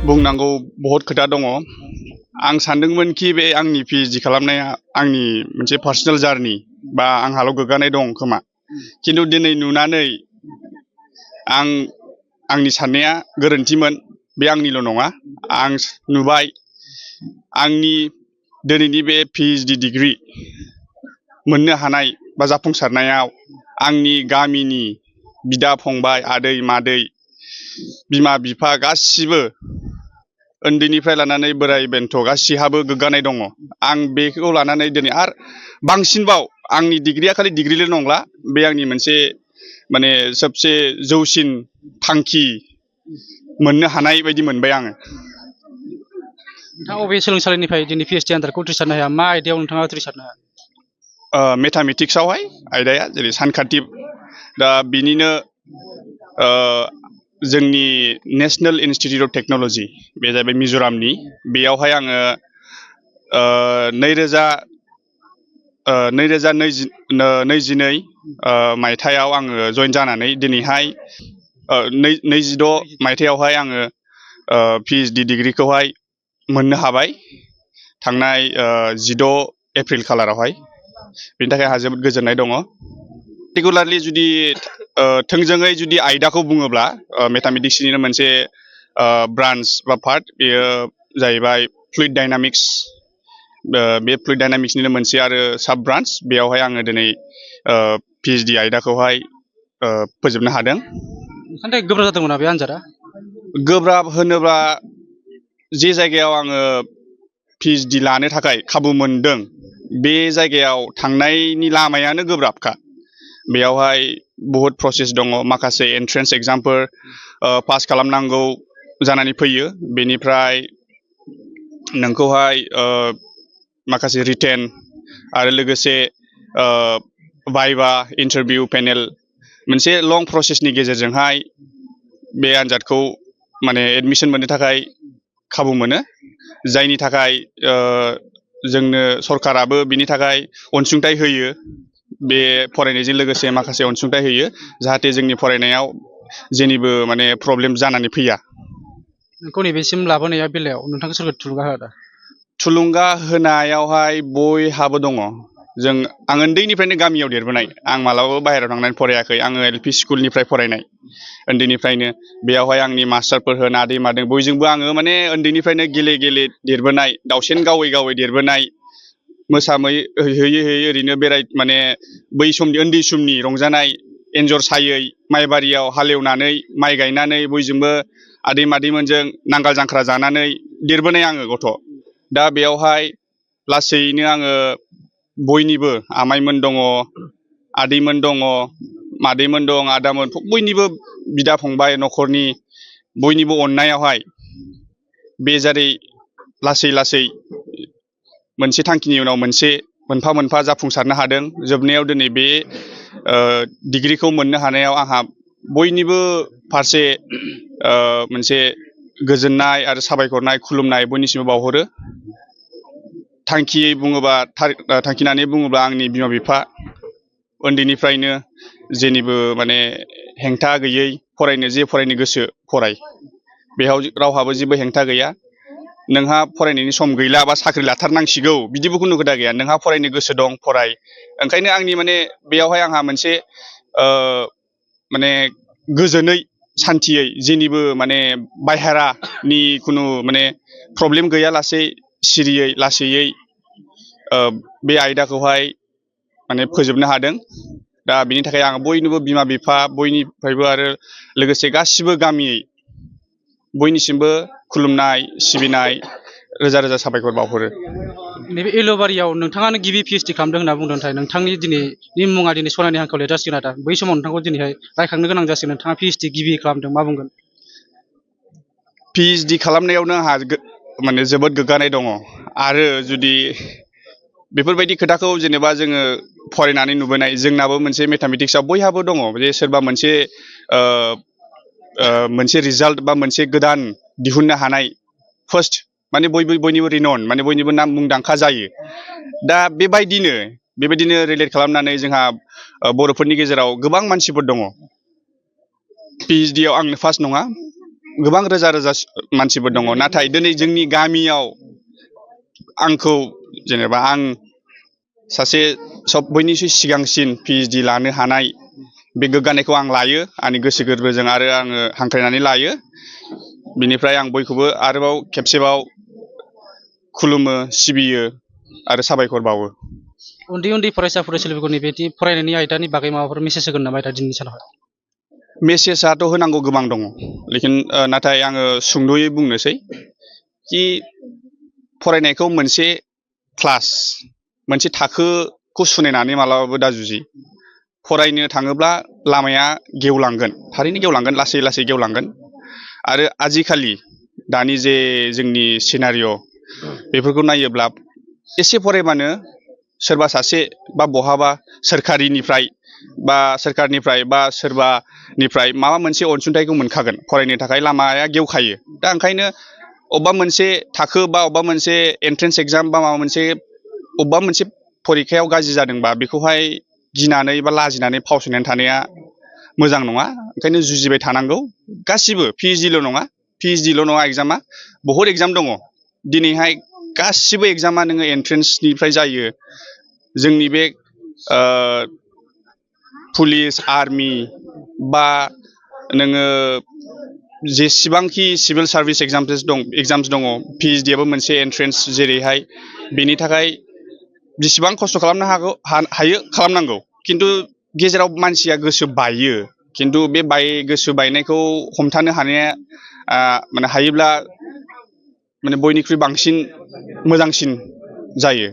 बुंनांगौ बहुत खोथा दङ आं सानदोंमोनखि बे आंनि पिएइचडि खालामनाया आंनि मोनसे पार्सनेल जार्नि बा आंहाल' गोग्गानाय दं खोमा खिन्थु दिनै नुनानै आंनि साननाया गोरोन्थिमोन बे आंनिल' नङा आं नुबाय आंनि दिनैनि बे पिएइचडि डिग्री मोननो हानाय बा जाफुंसारनायाव आंनि गामिनि बिदा फंबाय आदै मादै बिमा बिफा गासिबो उन्दैनिफ्राय लानानै बोराय बेन्थ गासिहाबो गोग्गानाय दङ आं बेखौ लानानै दिनै आरो बांसिनबाव आंनि डिग्रीया खालि डिग्रील' नंला बे आंनि मोनसे माने सबसे जौसिन थांखि मोननो हानाय बायदि मोनबाय आङो नोंथाङा अबे सोलोंसालिनिफ्राय दिनै पिएइचडि आनजादखौ उथ्रिसारनो हाया मा आयदायाव नोंथाङा उथ्रिसारनो हाया मेथामेटिक्सआवहाय आयदाया जेरै सानखान्थि दा बिनिनो जोंनि नेशनेल इन्सटिटिउट अफ टेक्न'लजि बे जाहैबाय मिज'रामनि बेयावहाय आङो 2022 मायथाइयाव आङो जइन जानानै दिनैहाय 2026 मायथाइयावहाय आङो पिएइचडि डिग्रीखौहाय मोननो हाबाय थांनाय 16 एप्रिल खालारावहाय बेनि थाखाय आंहा जोबोद गोजोननाय दङ पार्टिकुलारलि जुदि थोंजोङै जुदि आयदाखौ बुङोब्ला मेथामेटिक्सनिनो मोनसे ब्रान्च बा पार्ट बेयो जाहैबाय फ्लुइड डायनामिक्स बे फ्लुइड डायनामिक्सनिनो मोनसे आरो साब ब्रान्च बेयावहाय आङो दिनै पिएइचडि आयदाखौहाय फोजोबनो हादों नोंथांनि गोब्राब जादोंमोन बे आनजादा गोब्राब होनोब्ला जे जायगायाव आङो पिएइचडि लानो थाखाय खाबु मोनदों बे जायगायाव थांनायनि लामायानो गोब्राबखा बेयावहाय बहुत प्रसेस दङ माखासे एन्ट्रेन्स एग्जामफोर पास खालामनांगौ जानानै फैयो बेनिफ्राय नोंखौहाय माखासे रिटेन आरो लोगोसे भाइभा इन्टारभिउ पेनेल मोनसे लं प्रसेसनि गेजेरजोंहाय बे आनजादखौ माने एडमिसन मोननो थाखाय खाबु मोनो जायनि थाखाय जोंनो सरकाराबो बिनि थाखाय अनसुंथाइ होयो बे फरायनायजों लोगोसे माखासे अनसुंथाइ होयो जाहाथे जोंनि फरायनायाव जेनिबो माने प्रब्लेम जानानै फैया नोंखौ नैबेसिम लाबोनाया बेलायाव नोंथांखौ सोर थुलुंगा होदों थुलुंगा होनायावहाय बयहाबो दङ आं उन्दैनिफ्रायनो गामियाव देरबोनाय आं मालाबाबो बाहेरायाव थांनानै फरायाखै आङो एलपि स्कुलनिफ्राय फरायनाय उन्दैनिफ्रायनो बेयावहाय आंनि मास्टारफोर होन आदै मादै बयजोंबो आङो माने उन्दैनिफ्रायनो गेले गेले देरबोनाय दावसेन गावै गावै देरबोनाय मोसामै होयै होयै ओरैनो माने बै समनि उन्दै समनि रंजानाय एन्जर सायै माइबारियाव हालेवनानै माइ गायनानै बयजोंबो आदै मादैमोनजों नांगाल जांख्रा जानानै देरबोनाय आङो गथ' दा बेयावहाय लासैनो आङो बयनिबो आमाइमोन दङ आदैमोन दङ मादैमोन दं आदामोन बयनिबो बिदा फंबाय न'खरनि बयनिबो अननायावहाय बे जेरै लासै लासै मोनसे थांखिनि उनाव मोनसे मोनफा मोनफा जाफुंसारनो हादों जोबनायाव दिनै बे डिग्रीखौ मोननो हानायाव आंहा बयनिबो फारसे मोनसे गोजोननाय आरो साबायखरनाय खुलुमनाय बयनिसिमबो बावहरो थांखिनानै बुङोब्ला आंनि बिमा बिफा उन्दैनिफ्रायनो जेनिबो माने हेंथा गैयै फरायनो गोसो फराय बेयाव रावहाबो जेबो हेंथा गैया नोंहा फरायनायनि सम गैला बा साख्रि लाथारनांसिगौ बिदिबो खुनु खोथा गैया नोंहा फरायनो गोसो दं फराय ओंखायनो आंनि माने बेयावहाय आंहा मोनसे माने गोजोनै सान्थियै जेनिबो माने बायहेरानि खुनु माने प्रब्लेम गैयालासे सिरियै लासैयै बे आयदाखौहाय माने फोजोबनो हादों दा बिनि थाखाय आं बयनिबो बिमा बिफा बयनिफ्रायबो आरो लोगोसे गासिबो गामियै बयनिसिमबो खुलुमनाय सिबिनाय रोजा रोजा साबायखर बावहरो नैबे एल'बारियाव नोंथाङानो गिबि पिएइचडि खालामदों होनना बुंदों नाथाय नोंथांनि दिनैनि मुङा दिनै सनानि हांखोआव लिरजासिगोन आरो बै समाव नोंथांखौ दिनैहाय रायखांनो गोनां जासिगोन नोंथाङा पिएइचडि गिबि खालामदों मा बुंगोन पिएइचडि खालामनायावनो आंहा माने जोबोद गोग्गानाय दङ आरो जुदि बेफोरबायदि खोथाखौ जेनेबा जोङो फरायनानै नुबोनाय जोंनाबो मोनसे मेथामेटिक्सआव बयहाबो दङ जे सोरबा मोनसे रिजाल्ट बा मोनसे गोदान दिहुननो हानाय फार्स्ट माने बयनिबो रिनन माने बयनिबो नाम मुंदांखा जायो दा बेबायदिनो रिलेट खालामनानै जोंहा बर'फोरनि गेजेराव गोबां मानसिफोर दङ पिएइचडि आव आंनो फार्स्ट नङा गोबां रोजा रोजा मानसिफोर दङ नाथाय दिनै जोंनि गामियाव आंखौ जेनेबा आं सासे बयनिख्रुइ सिगांसिन PhD लानो हानाय बे गोग्गानायखौ आं लायो आंनि गोसो गोरबोजों आरो आङो हांख्रायनानै लायो बिनिफ्राय आं बयखौबो आरोबाव खेबसेबाव खुलुमो सिबियो आरो साबायखर बावो उन्दै उन्दै फरायसा फरायसुलिफोरनि बेदि फरायनायनि आयदानि बागै माबाफोर मेसेज होगोन नामा दा दिनैनि सानावहाय मेसेजआथ' होनांगौ गोबां दङ लेकिन नाथाय आङो सुंद'यै बुंनोसै कि फरायनायखौ मोनसे क्लास मोनसे थाखोखौ सुनायनानै मालाबाबो दा जुजि फरायनो थाङोब्ला लामाया गेवलांगोन थारैनो गेवलांगोन लासै लासै गेवलांगोन आरो आजिखालि दानि जे जोंनि सिनारिय' बेफोरखौ नायोब्ला एसे फरायबानो सोरबा सासे बा बहाबा सोरखारनिफ्राय बा सोरबानिफ्राय माबा मोनसे अनसुंथाइखौ मोनखागोन फरायनो थाखाय लामाया गेवखायो दा ओंखायनो अबेबा मोनसे थाखो बा अबेबा मोनसे एन्ट्रेन्स एग्जाम बा माबा मोनसे अबेबा मोनसे परिखायाव गाज्रि जादोंबा बेखौहाय गिनानै बा लाजिनानै फावसायनानै थानाया मोजां नङा ओंखायनो जुजिबाय थानांगौ गासिबो PhDल' नङा एग्जामा बहुद एग्जाम दङ दिनैहाय गासिबो एग्जामा नोङो एन्ट्रेन्सनिफ्राय जायो जोंनि बे पुलिस आर्मि बा नोङो जेसेबांखि सिभिल सार्भिस एग्जाम्स दङ PhDआबो मोनसे एन्ट्रेन्स जेरैहाय बेनि थाखाय जेसेबां खस्थ' खालामनो हायो खालामनांगौ खिन्थु गेजेराव मानसिया गोसो बायो खिन्थु बे गोसो बायनायखौ हमथानो हानाया माने हायोब्ला माने बयनिख्रुइ बांसिन मोजांसिन जायो